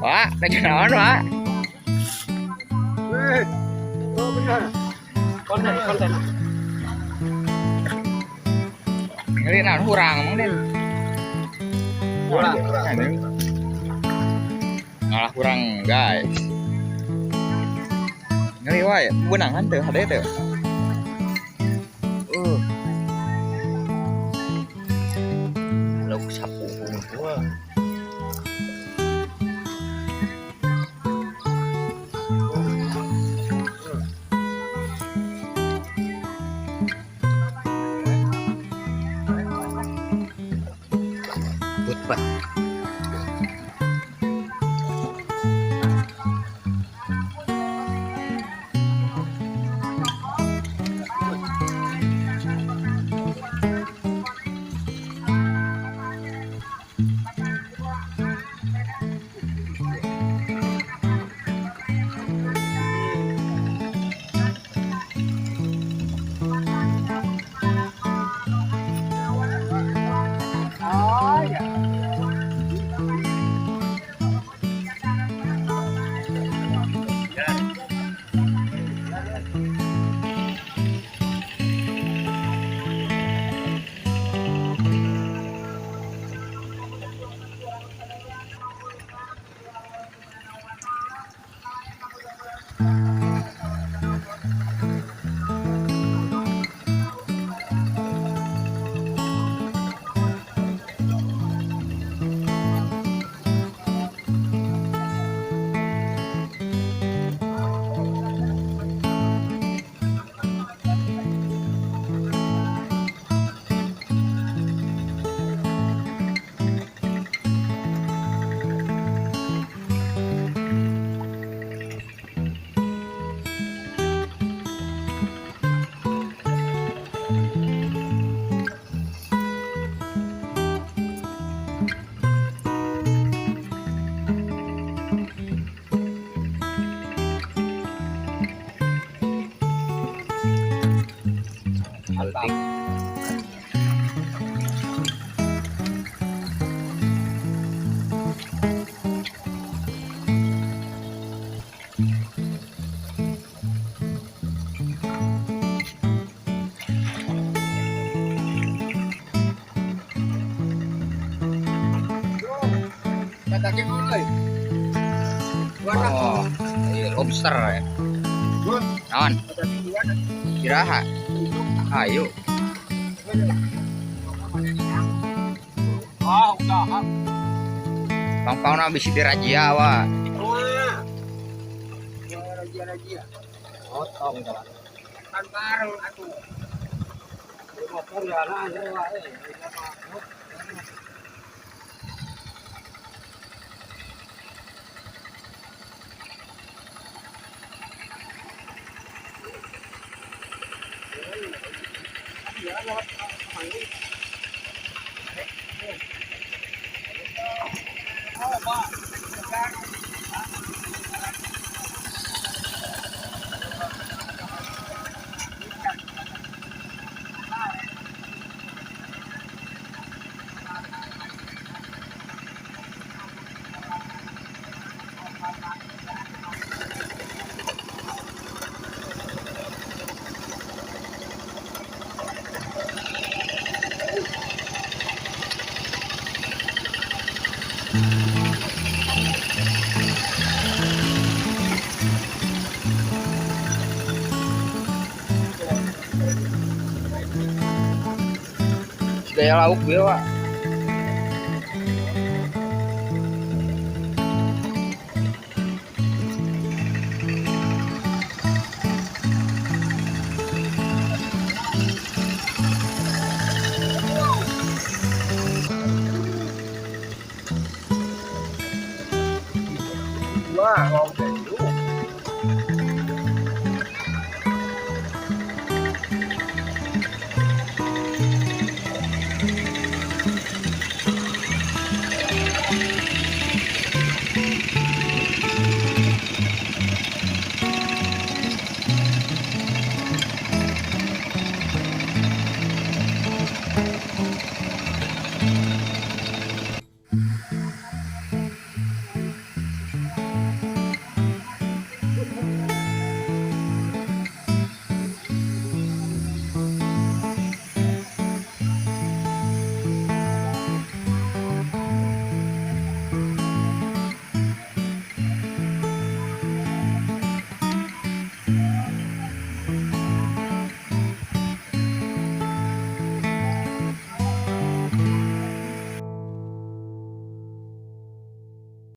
Wah, lagi naon, Pak? Oh, benar. Konten, konten. Ngeri naon hurang emang, Den? Kurang, kurang. Ngalah hurang, guys. Ngeri wae, beunangan teu hade teu. Lauk sapu. Wah. Putpat. Oh, ya. Altik. Oh, iya, lobster ya. Naon? Kiraha. Ayo. Ah, udah. Pang-pangna bisi dirazia wa. Wah. Razia-razia. Potong jalan. Kan bareng atuh. Motor jalan aja wae. Gaya lauk gue, Wak. Wah, ngon.